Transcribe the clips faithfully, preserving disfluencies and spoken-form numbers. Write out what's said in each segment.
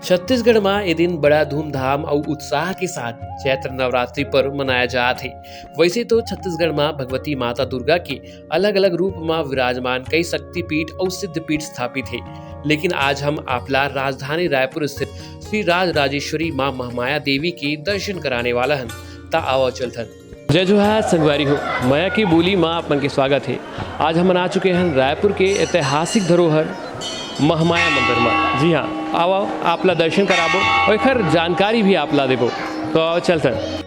छत्तीसगढ़ म ए दिन बड़ा धूमधाम अउ उत्साह के साथ चैत्र नवरात्रि पर्व मनाया जात हे। वैसे तो छत्तीसगढ़ म भगवती माता दुर्गा के अलग-अलग रूप म विराजमान कई शक्तिपीठ अउ सिद्धपीठ स्थापित हे, लेकिन आज हम आपला राजधानी रायपुर स्थित श्री राज राजेश्वरी मां महामाया देवी के दर्शन कराने वाला हन। त आवव चलथन। जय जोहार संगवारी हो, मया के बोली म आप मन के स्वागत हे। आज हमन आ चुके हन रायपुर के ऐतिहासिक धरोहर महामाया मंदिर म। जी हाँ, आवव, आपला दर्शन कराबो अउ एखर जानकारी भी आपला देबो। तो आवव चलथन।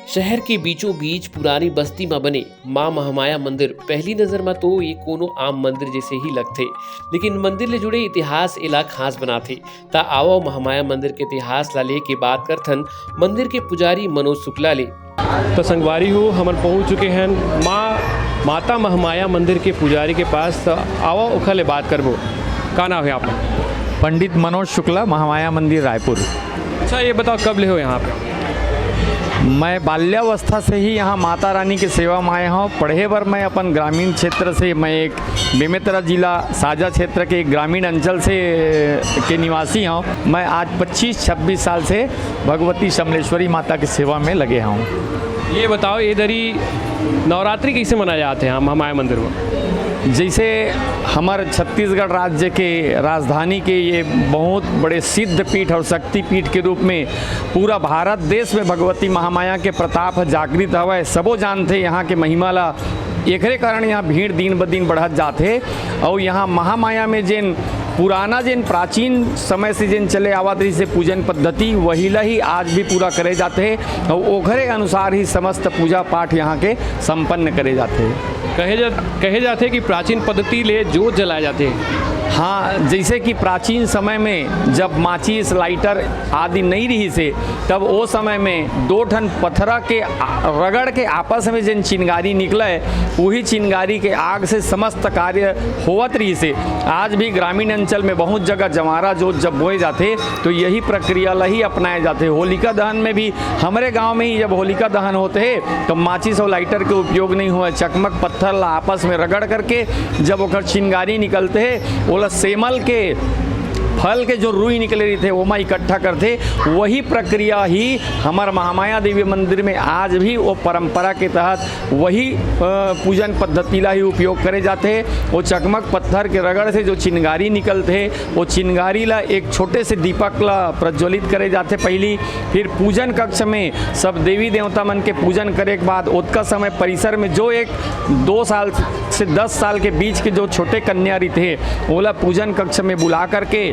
शहर के बीचों बीच पुरानी बस्ती म बने मां महामाया मंदिर पहली नजर म तो ये कोनो आम मंदिर जैसे ही लगथे, लेकिन मंदिर ले जुड़े इतिहास एला खास बनाथे। त आवव महामाया मंदिर के इतिहास ला लेके बात करथन मंदिर के पुजारी मनोज शुक्ला ले। तो संगवारी हो, हमन पहुंच चुके हैं मां माता महामाया मंदिर के पुजारी के पास। त आवव ओखर ले बात करबो। का नाम हे आप? पंडित मनोज शुक्ला, महामाया मंदिर, रायपुर। अच्छा, ये बताओ, कब ले हो यहाँ पे? मैं बाल्यावस्था से ही यहाँ माता रानी के सेवा में आया हूँ। पढ़े बर मैं अपन ग्रामीण क्षेत्र से, मैं एक बेमेतरा जिला साजा क्षेत्र के एक ग्रामीण अंचल से के निवासी हूँ। मैं आज पच्चीस छब्बीस साल से भगवती समलेश्वरी माता की सेवा में लगे हूँ। ये बताओ, ये दरी नवरात्रि कैसे मनाए जात हे हम, महामाया मंदिर में? जैसे हमर छत्तीसगढ़ राज्य के राजधानी के ये बहुत बड़े सिद्ध पीठ और शक्ति पीठ के रूप में पूरा भारत देश में भगवती महामाया के प्रताप ह जागृत हवय। सबो जानथे यहाँ के महिमा ला, एकरे कारण यहाँ भीड़ दिन ब दिन बढ़त जात हे। अउ यहाँ महामाया में जेन पुराना, जेन प्राचीन समय से जेन चले आवत रहिसे पूजन पद्धति, वही ला ही आज भी पूरा करे जात हे। अउ ओखरे अनुसार ही समस्त पूजा पाठ यहाँ के संपन्न करे जात हे। कहे जा, कहे जाथे कि प्राचीन पद्धति ले जोत जलाए जाथे। हाँ, जैसे कि प्राचीन समय में जब माचिस, लाइटर आदि नहीं रहिसे, तब ओ समय में दो ठन पथरा के आ-, रगड़ के आपस में जेन चिंगारी निकले, वही चिंगारी के आग से समस्त कार्य होवत रहिसे। आज भी ग्रामीण अंचल में बहुत जगह जवारा जोत जब बोए जाथे, तो यही प्रक्रिया ला ही अपनाए जाथे। होलिका दहन में भी हमरे गांव में ही जब होलिका दहन होत हे, तो माचिस अउ लाइटर के उपयोग नहीं होवय। चकमक पत्थर ला आपस में रगड़ करके जब ओकर चिंगारी निकलत हे, ओला सेमल के फल के जो रुई निकले रहिथे, ओमा इकट्ठा करथे। वही प्रक्रिया ही हमर महामाया देवी मंदिर में आज भी वो परंपरा के तहत वही, अ, पूजन पद्धति ला ही उपयोग करे जाथे। वो चकमक पत्थर के रगड़ से जो चिंगारी निकलथे, वो चिंगारी ला एक छोटे से दीपक ला प्रज्वलित करे जाथे पहिली। फिर पूजन कक्ष में सब देवी देवता मन के पूजन करे के बाद ओतका समय परिसर में जो एक दो साल से दस साल के बीच के जो छोटे कन्या रहिथे, ओला पूजन कक्ष में बुला करके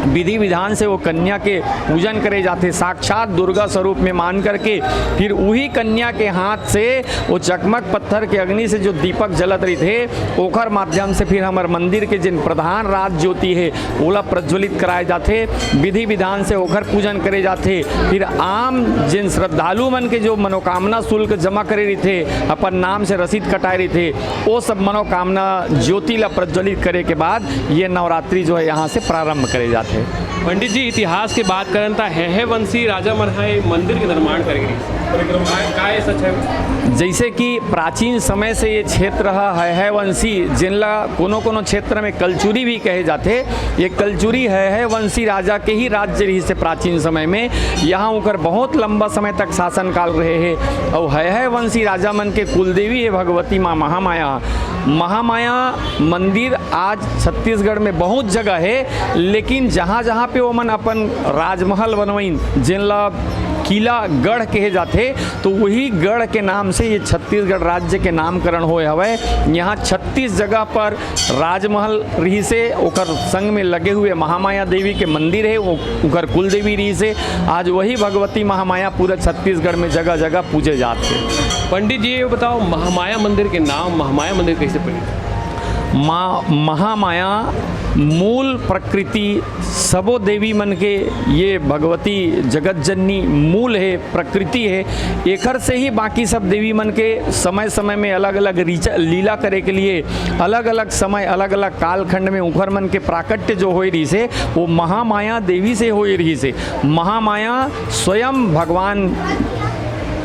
विधि विधान से वो कन्या के पूजन करे जाथे, साक्षात दुर्गा स्वरूप में मान करके। फिर उही कन्या के हाथ से वो चकमक पत्थर के अग्नि से जो दीपक जलत रहिथे, ओकर माध्यम से फिर हमर मंदिर के जेन प्रधान राज ज्योति हे, ओला प्रज्वलित कराए जाथे। विधि विधान से ओकर पूजन करे जाथे। फिर आम जेन श्रद्धालु मन के जो मनोकामना शुल्क जमा करे रहिथे, अपन नाम से रसीद कटाए रहिथे, वो सब मनोकामना ज्योति ला प्रज्वलित करे के बाद ये नवरात्रि जो है यहाँ से प्रारंभ करे जाथे। पंडित जी, इतिहास के बात करन त हैहय वंशी राजा मन ह ये मंदिर के निर्माण करे गे रिहिस। का, का ये सच है? जैसे कि प्राचीन समय से ये क्षेत्र ह हैहय वंशी, जेन ला कोनो कोनो क्षेत्र में कलचुरी भी कहे जाथे। ये कलचुरी हैहय वंशी राजा के ही राज्य रहिसे प्राचीन समय में। यहाँ उनकर बहुत लंबा समय तक शासनकाल रहे हे। अउ हैहय वंशी राजा मन के कुलदेवी हे भगवती माँ महामाया। महामाया मंदिर आज छत्तीसगढ़ में बहुत जगह हे, लेकिन जहाँ जहाँ पे ओमन अपन राजमहल बनवाइन, जेन ला किला गढ़ कहे जाथे, तो वही गढ़ के नाम से ये छत्तीसगढ़ राज्य के नामकरण होए हवय। यहाँ छत्तीस जगह पर राजमहल रहिसे, ओकर संग में लगे हुए महामाया देवी के मंदिर हे, वो उनकर कुलदेवी रहिसे। आज वही भगवती महामाया पूरा छत्तीसगढ़ में जगह जगह पूजे जात हे। पंडित जी, ये बताओ, महामाया मंदिर के नाम महामाया मंदिर कैसे पड़े? माँ महामाया मूल प्रकृति, सबो देवी मन के ये भगवती जगत जननी मूल हे, प्रकृति हे। एकर से ही बाकी सब देवी मन के समय समय में अलग अलग रीचा, लीला करे के लिए अलग अलग समय, अलग अलग कालखंड में उखर मन के प्राकट्य जो होए रहिसे, वो महामाया देवी से होए रहिसे। महामाया स्वयं भगवान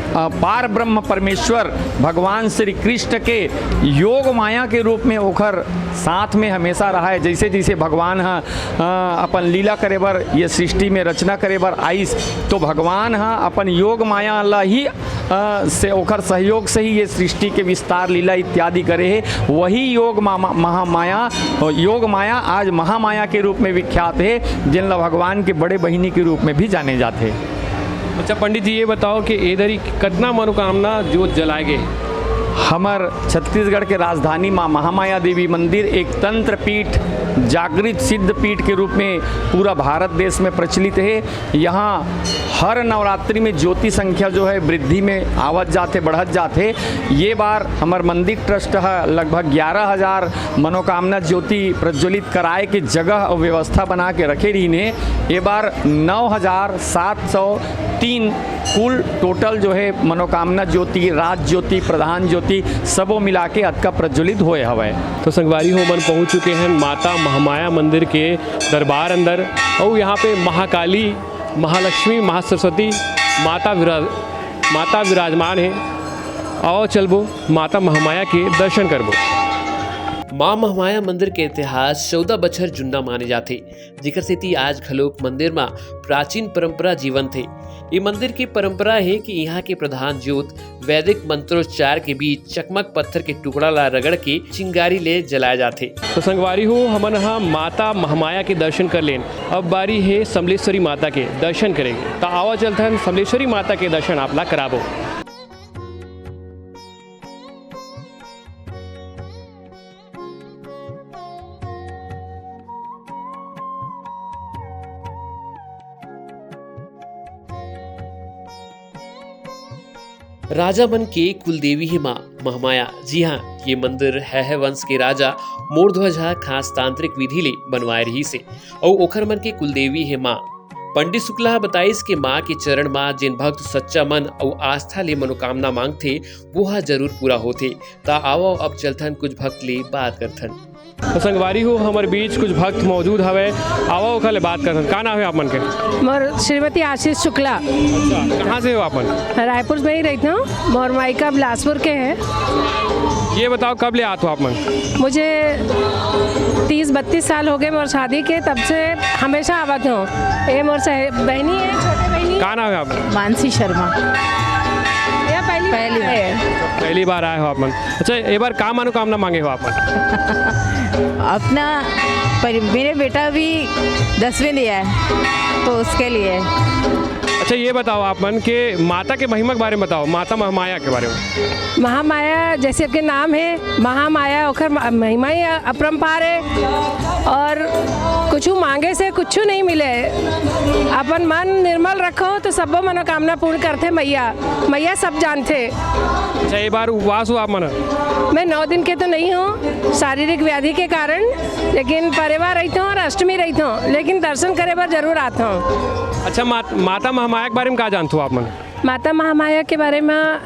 अ, पार ब्रह्म परमेश्वर भगवान श्री कृष्ण के योग माया के रूप में ओखर साथ में हमेशा रहा है। जैसे जैसे भगवान ह, अ, अपन लीला करे बर, ये सृष्टि में रचना करे बर आइस, तो भगवान ह अपन योग माया ला ही, अ, से ओखर सहयोग से ही ये सृष्टि के विस्तार, लीला इत्यादि करे हे। वही योग मा-, मा-, महामाया, योग माया आज महामाया के रूप में विख्यात हे, जिन ला भगवान के बड़े बहिनी के रूप में भी जाने जाथे। अच्छा पंडित जी, ये बताओ कि एदरी कतना मनोकामना जोत जलाए गे? हमर छत्तीसगढ़ के राजधानी माँ महामाया देवी मंदिर एक तंत्र पीठ, जागृत सिद्ध पीठ के रूप में पूरा भारत देश में प्रचलित है। यहाँ हर नवरात्रि में ज्योति संख्या जो है वृद्धि में आवत जात है, बढ़त जात है। ये बार हमर मंदिर ट्रस्ट ह लगभग ग्यारह हजार मनोकामना ज्योति प्रज्वलित कराए के जगह और व्यवस्था बना के रखे रहिन हे। ये बार नौ हजार सात सौ तीन कुल टोटल जो है मनोकामना ज्योति, राज ज्योति, प्रधान ज्योति सबो मिला के अतका प्रज्वलित होए हवय। तो संगवारी हो, मन पहुंच चुके हैं माता महामाया मंदिर के दरबार अंदर। और यहाँ पे महाकाली, महालक्ष्मी, महासरस्वती माता विराज माता विराजमान है। आओ चलबो माता महामाया के दर्शन करबो। माँ महामाया मंदिर के इतिहास चौदह बछर जुन्ना माने जाथे, जेकर सेती आज घलोक मंदिर म प्राचीन परंपरा जीवंत हे। ये मंदिर के परंपरा हे कि यहाँ के प्रधान ज्योत वैदिक मंत्रोच्चार के बीच चकमक पत्थर के टुकड़ा ला रगड़ के चिंगारी ले जलाए जाथे। तो संगवारी हो, हमन ह माता महामाया के दर्शन कर लेन। अब बारी हे समलेश्वरी माता के दर्शन करेंगे। त आवा चलथन समलेश्वरी माता के दर्शन आप ला कराबो। राजा मन के कुलदेवी हे माँ महामाया। जी हाँ, ये मंदिर हैहय वंश के राजा मोरध्वज ह खास तांत्रिक विधि ले बनवाए रहिस हे। अउ ओखर मन के कुलदेवी हे माँ। पंडित शुक्ला ह बताइस के माँ के चरण म जेन भक्त सच्चा मन अउ आस्था ले मनोकामना मांगथे, वो ह जरूर पूरा होथे। त आवव, अब चलथन कुछ भक्त ले बात करथन। तो संगवारी हो, हमर बीच कुछ भक्त मौजूद हवे, आवव ओखर ले बात करथन। का नाम हे आप मन के? मोर श्रीमती आशीष शुक्ला। कहाँ से हो आप मन? रायपुर में ही रहती हूँ। मोर मायका बिलासपुर के है। ये बताओ, कब ले आत हो आप मन? मुझे तीस बत्तीस साल हो गए मोर शादी के, तब से हमेशा आवत हूँ। ये मोर सह-, बहनी है, छोटे बहनी। का नाम हे आप? मानसी शर्मा। यह पहली पहली बार है। पहली बार आए हो आप मन। अच्छा, ए बार का मनोकामना मांगे हो आप मन? अपना परि-, मेरे बेटा भी दसवीं दिया है, तो उसके लिए। अच्छा, ये बताओ आप मन के माता के महिमा के बारे में बताओ, माता महामाया के बारे में। महामाया, जैसे के नाम है महामाया, ओखर म-, महिमा ही अपरंपार है और कुछ मांगे से कुछ नहीं मिले। अपन मन निर्मल रखो तो सबो मनोकामना पूर्ण करथे मैया। मैया सब जानथे। अच्छा, ये बार उपवास हो आप मन? मैं नौ दिन के तो नहीं हूँ, शारीरिक व्याधि के कारण, लेकिन परिवार रहता हूँ और अष्टमी रहता हूँ, लेकिन दर्शन करे बर जरूर आता हूँ। अच्छा, मा-, माता महामाया के बारे में का जानते हो आप मन? माता महामाया के बारे में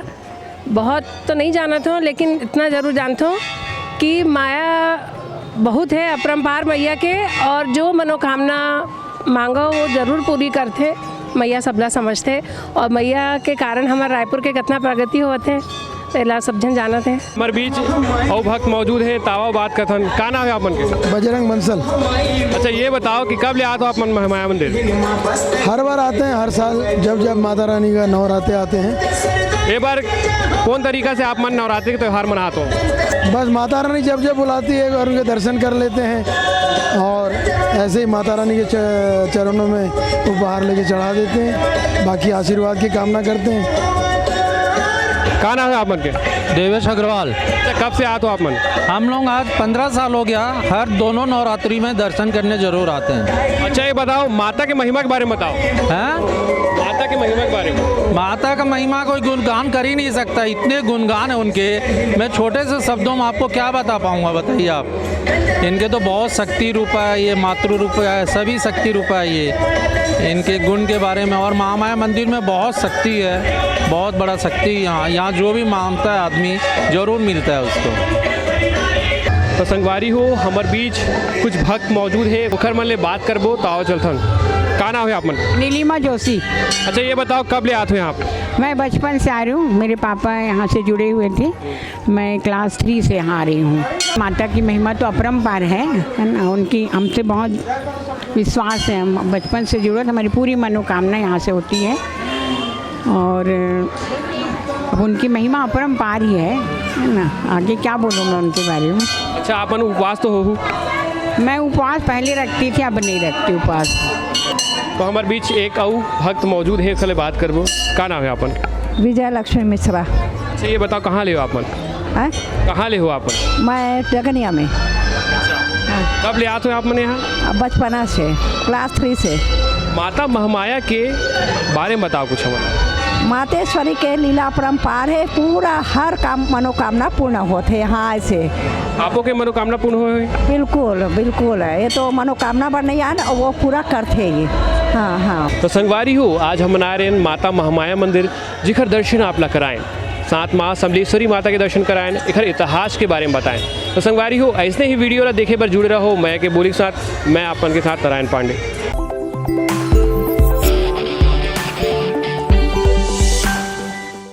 बहुत तो नहीं जानत हूँ, लेकिन इतना जरूर जानत हूँ कि माया बहुत है अपरंपार मैया के, और जो मनोकामना मांगो वो जरूर पूरी करथे। मैया सबला समझथे और मैया के कारण हमर रायपुर के कितना प्रगति होवत हे, एला सब झन जानत हे। हमर बीच अउ भक्त मौजूद हे, त आवा बात करथन। का नाम हे आप मन के? बजरंग बंसल। अच्छा, ये बताओ कि कब ले आत हो आप मन महामाया मंदिर? हर बार आते हैं, हर साल जब जब माता रानी का नवरात्रे आते हैं। ये बार कौन तरीका से आप मन नवरात्रि के त्यौहार मनात हो? बस माता रानी जब जब बुलाती है और उनके दर्शन कर लेते हैं और ऐसे ही माता रानी के च-, चरणों में उपहार लेके चढ़ा देते हैं, बाकी आशीर्वाद की कामना करते हैं। का नाम हे आप मन के? देवेश अग्रवाल। अच्छा, कब से आत हो आप मन? हम लोग आज पन्द्रह साल हो गया, हर दोनों नवरात्रि में दर्शन करने जरूर आते हैं। अच्छा, ये बताओ, माता के महिमा के बारे में बताओ। हैं? माता के महिमा के बारे में। माता का महिमा कोई गुणगान कर ही नहीं सकता, इतने गुणगान है उनके, मैं छोटे से शब्दों में आपको क्या बता पाऊंगा, बताइए आप। इनके तो बहुत शक्ति रूपा है, ये मातृ रूप है, सभी शक्ति रूपा है ये। इनके गुण के बारे में, और महामाया मंदिर में बहुत शक्ति है, बहुत बड़ा शक्ति। यहाँ, यहाँ जो भी मांगता है आदमी, जरूर मिलता है उसको। तो संगवारी हो, हमर बीच कुछ भक्त मौजूद हे, ओखर मन ले बात करबो, त आओ चलथन। का नाम हे आप मन? नीलिमा जोशी। अच्छा, ये बताओ, कब ले आत हो यहाँ पे? मैं बचपन से आ रही हूँ, मेरे पापा यहाँ से जुड़े हुए थे। मैं क्लास थ्री से यहाँ आ रही हूँ। माता की महिमा तो अपरंपार है, है ना? उनकी हमसे बहुत विश्वास है, हम बचपन से जुड़े, हमारी पूरी मनोकामना यहाँ से होती है। और अब उनकी महिमा अपरंपार ही है, है ना? आगे क्या बोलूँ मैं उनके बारे में? अच्छा, आप मन उपवास तो होहू? मैं उपवास पहले रखती थी, अब नहीं रखती उपवास। तो हमारे बीच एक अउ भक्त मौजूद हे, ओकर ले बात करबो। का नाम हे आप मन? विजय लक्ष्मी मिश्रा। अच्छा, ये बताओ, कहाँ ले हो आप मन? हैं? कहाँ ले हो आप मन? मैं डगनिया में। कब ले आत हो आप मन यहाँ? अब बचपना से, क्लास थ्री से। माता महामाया के बारे में बताओ कुछ हमन। मातेश्वरी के लीला अपरंपार हे, पूरा हर काम, मनोकामना पूर्ण होत हे यहाँ आए से। आपो के मनोकामना पूर्ण होए हे? बिल्कुल, बिल्कुल। ये तो मनोकामना बर नहीं आए ना, वो पूरा करथे ये। हाँ, हाँ। तो संगवारी हो, आज हमन आए रहेन माता महामाया मंदिर, जिखर दर्शन आप ला कराएन, साथ माँ समलेश्वरी माता के दर्शन कराएन, एखर इतिहास के बारे में बताएन। तो संगवारी हो, ऐसने ही वीडियो ला देखे बर जुड़े रहो। मैं के बोली के साथ, मैं आप मन के साथ नारायण पांडे।